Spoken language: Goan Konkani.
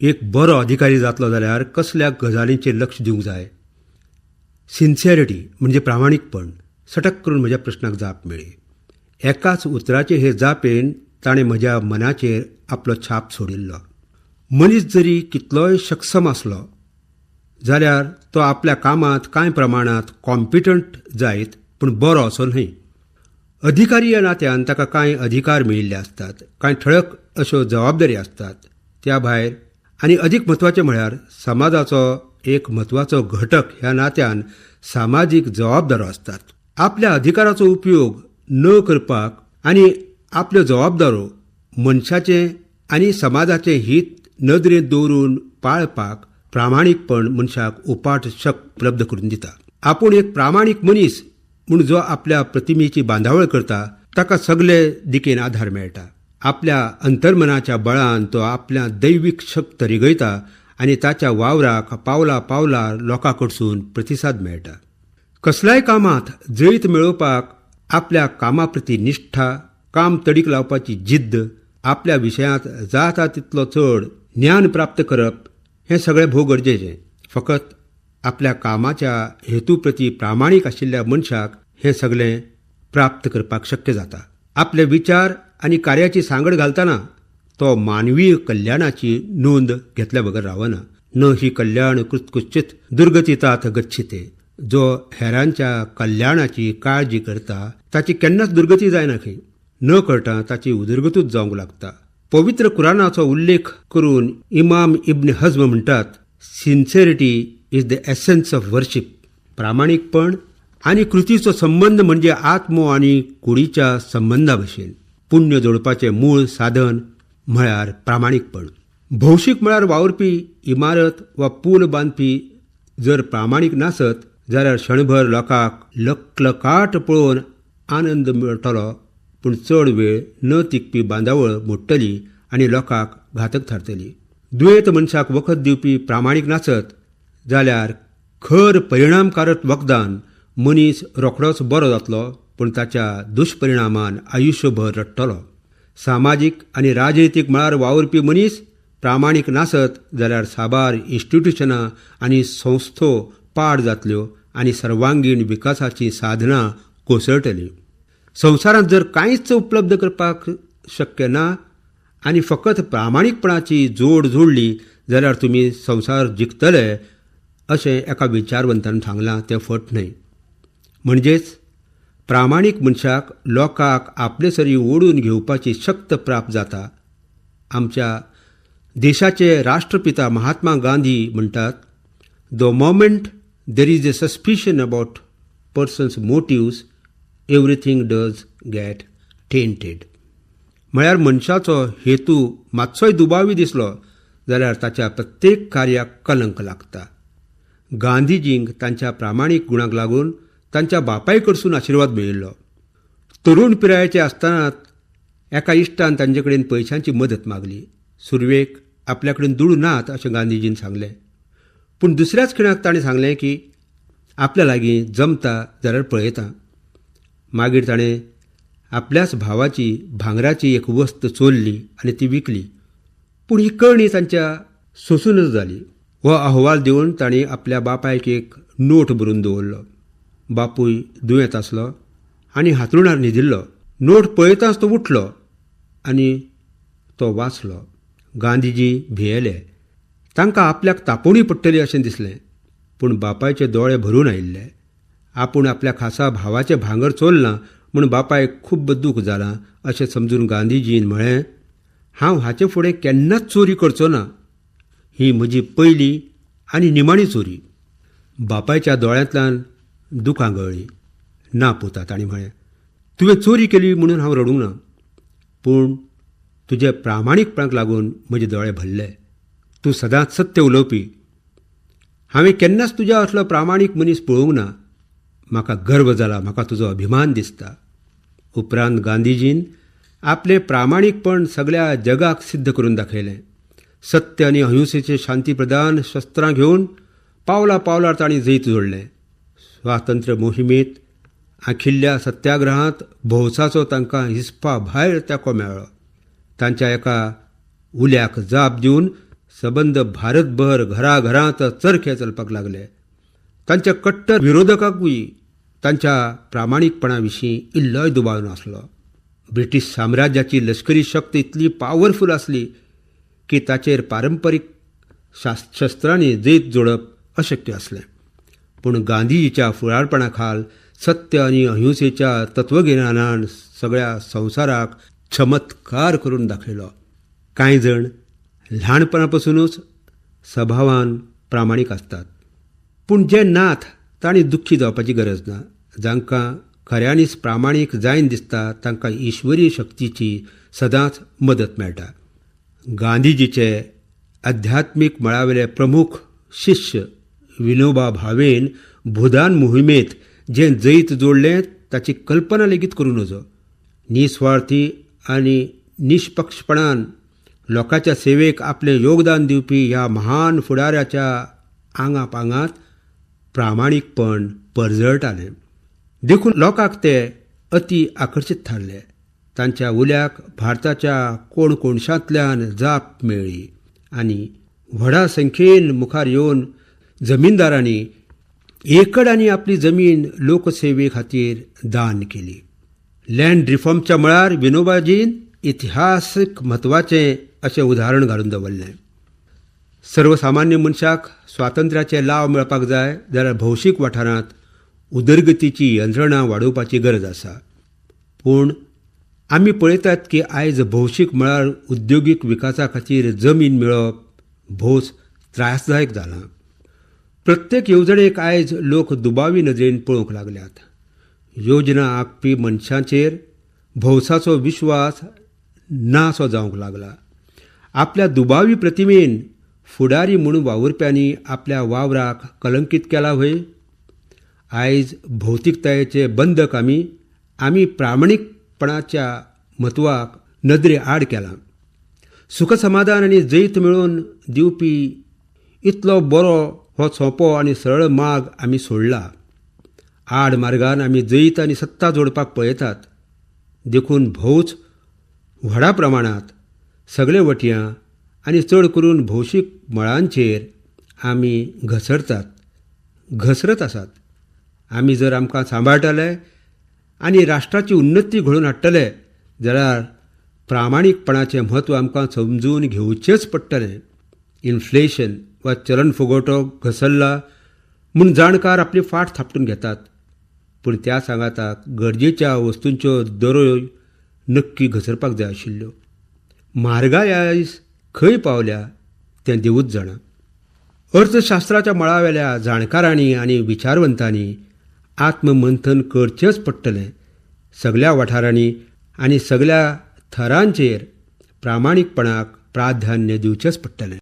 एक बरो अधिकारी जातलो जाल्यार कसल्या गजालींचेर लक्ष दिवंक जाय? सिन्सियरिटी म्हणजे प्रामाणीकपण. सटक करून म्हज्या प्रस्नाक जाप मेळ्ळी. एकाच उतराचे हे जापेन ताणें म्हज्या मनाचेर आपलो छाप सोडिल्लो. मनीस जरी कितलोय सक्षम आसलो जाल्यार तो आपल्या कामांत कांय प्रमाणांत कॉम्पिटंट जायत, पूण बरो असो न्हय. अधिकारी ह्या नात्यान ताका कांय अधिकार मेळिल्ले आसतात, कांय ठळक अश्यो जबाबदारी आसतात. त्या भायर आनी अदीक म्हत्वाचें म्हळ्यार समाजाचो एक म्हत्वाचो घटक ह्या नात्यान सामाजीक जबाबदारो आसतात. आपल्या अधिकाराचो उपयोग न करपाक आनी आपल्यो जबाबदारो मनशाचें आनी समाजाचें हित नदरेंत दवरून पाळपाक प्रामाणीकपण मनशाक उपाट शक्त उपलब्ध करून दिता. आपूण एक प्रामाणीक मनीस म्हूण जो आपल्या प्रतिमेची बांदावळ करता ताका सगले दिकेन आधार मेळटा. आपल्या अंतर्मनाच्या बळान तो आपल्या दैवीक शक्त रिगयता आनी ताच्या वावराक पावला पावलार लोकां कडसून प्रतिसाद मेळटा. कसल्याय कामांत जैत मेळोवपाक आपल्या कामा प्रती निश्ठा, काम तडीक लावपाची जिद्द, आपल्या विशयांत जाता तितलो चड ज्ञान प्राप्त करप हें सगळें भोव गरजेचें. फकत आपल्या कामाच्या हेतू प्रती प्रामाणीक आशिल्ल्या मनशाक हें सगळें प्राप्त करपाक शक्य जाता. आपले विचार आनी कार्याची सांगड घालतना तो मानवीय कल्याणाची नोंद घेतल्या बगर रावना. न ही कल्याण कृतकुश्चित दुर्गतितात गच्छिते. जो हेरांच्या कल्याणाची काळजी करता ताची केन्नाच दुर्गती जायना खंय. न कळटा ताची उदरगतूच जावंक लागता. पवित्र कुराणाचो उल्लेख करून इमाम इब्न हज्म म्हणटात, sincerity is the essence of worship. प्रामाणीकपण आनी कृतीचो संबंद म्हणजे आत्मो आनी कुडीच्या संबंदा भशेन. पुण्य जोडपाचें मूळ साधन म्हळ्यार प्रामाणीकपण. भौशीक मळार वावुरपी इमारत वा पूल बांदपी जर प्रामाणीक नासत जाल्यार क्षणभर लोकांक लकलकाट पळोवन आनंद मेळटलो, पूण चड वेळ न तिगपी बांदावळ मोडटली आनी लोकांक घातक थारतली. दुयेंत मनशाक वखद दिवपी प्रामाणीक नासत जाल्यार खर परिणामकारक वखदान मनीस रोखडोच बरो जातलो, पूण ताच्या दुश्परिणामान आयुश्यभर रडटलो. सामाजीक आनी राजनितीक मळार वावुरपी मनीस प्रामाणीक नासत जाल्यार साबार इन्स्टिट्युशनां आनी संस्थो पाड जातल्यो आनी सर्वांगीण विकासाचीं साधनां कोसळटलीं. संवसारांत जर कांयच उपलब्ध करपाक शक्य ना आनी फकत प्रामाणीकपणाची जोड जोडली जाल्यार तुमी संवसार जिखतले अशें एका विचारवंतान सांगलां तें फट न्हय. म्हणजेच प्रामाणीक मनशाक लोकांक आपले सरी ओडून घेवपाची शक्त प्राप्त जाता. आमच्या देशाचे राष्ट्रपिता महात्मा गांधी म्हणटात, the moment there is a suspicion about person's motives everything does get tainted. म्हळ्यार मनशाचो हेतू मातसोय दुबावी दिसलो जाल्यार ताच्या प्रत्येक कार्याक कलंक लागता. गांधीजींक तांच्या प्रामाणीक गुणांक लागून तांच्या बापाय कडसून आशिर्वाद मेळिल्लो. तरुण पिरायेचे आसतना एका इश्टान तांचे कडेन पयशांची मदत मागली. सुरवेक आपल्या कडेन दुडू नात अशें गांधीजीन सांगलें, पूण दुसऱ्याच खिणाक ताणें सांगलें की आपल्या लागीं जमता जाल्यार पळयता. मागीर ताणें आपल्याच भावाची भांगराची एक वस्त चोरली आनी ती विकली, पूण ही करणी तांच्या सोंसूनच जाली. हो अहवाल दिवन तांणी आपल्या बापायक एक नोट बरोवन दवरलो. बापूय दुयेंत आसलो आनी हांतरुणार न्हिदिल्लो. नोट पळयताच तो उठलो आनी तो वाचलो. गांधीजी भियेले. तांकां आपल्याक तापोवणी पडटली अशें दिसलें, पूण बापायचे दोळे भरून आयिल्ले. आपूण आपल्या खासा भावाचें भांगर चोरलां म्हूण बापायक खूब्ब दूख जालां अशें समजून गांधीजीन म्हळें, हांव हाचे फुडें केन्नाच चोरी करचो ना. ही म्हजी पयली आनी निमाणी चोरी. बापायच्या दोळ्यांतल्यान दुकां गळ्ळीं. ना पुता, ताणें म्हळें, तुवें चोरी केली म्हणून हांव रडूंक ना, पूण तुजे प्रामाणीकपणाक लागून म्हजे दोळे भरले. तूं सदांच सत्य उलोवपी. हांवें केन्नाच तुज्या असलो प्रामाणीक मनीस पळोवंक ना. म्हाका गर्व जाला, म्हाका तुजो अभिमान दिसता. उपरांत गांधीजीन आपलें प्रामाणीकपण सगळ्या जगाक सिद्ध करून दाखयलें. सत्य आनी अहिंसेचे शांतीप्रदान शस्त्रां घेवन पावला पावलार तांणी जैत जोडलें. स्वातंत्र्य मोहिमेंत आखिल्ल्या सत्याग्रहांत भौसाचो तांकां हिसपा भायर तेंको मेळ्ळो. तांच्या एका उल्याक जाप दिवन सबंद भारतभर घराघरांत चरखे चलपाक लागले. तांच्या कट्टर विरोधकांकूय तांच्या प्रामाणीकपणा विशीं इल्लोय दुबाव नासलो. ब्रिटीश साम्राज्याची लश्करी शक्त इतली पावरफूल आसली की ताचेर पारंपरीक शस्त्रांनी जैत जोडप अशक्य आसलें. पूण गांधीजीच्या फुडारपणा खाल सत्य आनी अहिंसेच्या तत्वगिन्यानान सगळ्या संवसाराक चमत्कार करून दाखयलो. कांय जण ल्हानपणापसुनूच सभावान प्रामाणीक आसतात, पूण जे नाथ तांणी दुख्खी जावपाची गरज ना. जांकां खऱ्यांनीच प्रामाणीक जायन दिसता तांकां ईश्वरीय शक्तीची सदांच मदत मेळटा. गांधीजीचे आध्यात्मीक मळावेले प्रमुख शिष्य विनोबा भावेन भूदान मोहिमेंत जें जैत जोडलें ताची कल्पना लेगीत करूं नजो. निस्वार्थी आनी निष्पक्षपणान लोकांच्या सेवेक आपलें योगदान दिवपी ह्या महान फुडाऱ्याच्या आंगापांगांत प्रामाणीकपण परजळटालें. देखून लोकांक ते अति आकर्शीत थारले. तांच्या उल्याक भारताच्या कोणकोणशांतल्यान जाप मेळ्ळी आनी व्हडा संख्येन मुखार येवन जमीनदारांनी एकडांनी आपली जमीन लोकसेवे खातीर दान केली. लँड रिफॉर्मच्या मळार विनोबाजीन इतिहासीक म्हत्वाचें अशें उदाहरण घालून दवरलें. सर्वसामान्य मनशाक स्वातंत्र्याचे लाव मेळपाक जाय जाल्यार भौशीक वाठारांत उदरगतीची यंत्रणा वाडोवपाची गरज आसा. पूण आमी पळयतात की आयज भौशीक मळार उद्योगीक विकासा खातीर जमीन मेळप भोवच त्रासदायक जालां. प्रत्येक येवजणेक आयज लोक दुबावी नदरेन पळोवंक लागल्यात. योजना आंखपी मनशांचेर भौसाचो विश्वास नासो जावंक लागला. आपल्या दुबावी प्रतिमेन फुडारी म्हूण वावुरप्यांनी आपल्या वावराक कलंकीत केला व्हय? आयज भौतिकतायेचे बंधक आमी प्रामाणीकपणाच्या म्हत्वाक नदरे आड केलां. सुखसमाधान आनी जैत मेळोवन दिवपी इतलो बरो हो सोंपो आनी सरळ मार्ग आमी सोडला. आड मार्गान आमी जैत आनी सत्ता जोडपाक पळयतात. देखून भोवच व्हडा प्रमाणांत सगळे वटयां आनी चड करून भौशीक मळांचेर आमी घसरत आसात. आमी जर आमकां सांबाळटले आनी राष्ट्राची उन्नती घडोवन हाडटले जाल्यार प्रामाणीकपणाचें म्हत्व आमकां समजून घेवचेंच पडटलें. इन्फ्लेशन वा चलन फुगोटो घसरला म्हूण जाणकार आपली फाट थापटून घेतात, पूण त्या सांगाताक गरजेच्या वस्तूंच्यो दरोय नक्की घसरपाक जाय आशिल्ल्यो. म्हारगाय आयज खंय पावल्या तें देवूच जाणा. अर्थशास्त्राच्या मळावेल्या जाणकारांनी आनी विचारवंतांनी आत्ममंथन करचेंच पडटलें. सगल्या वाठारांनी आनी सगल्या थरांचेर प्रामाणीकपणाक प्राधान्य दिवचेंच पडटलें.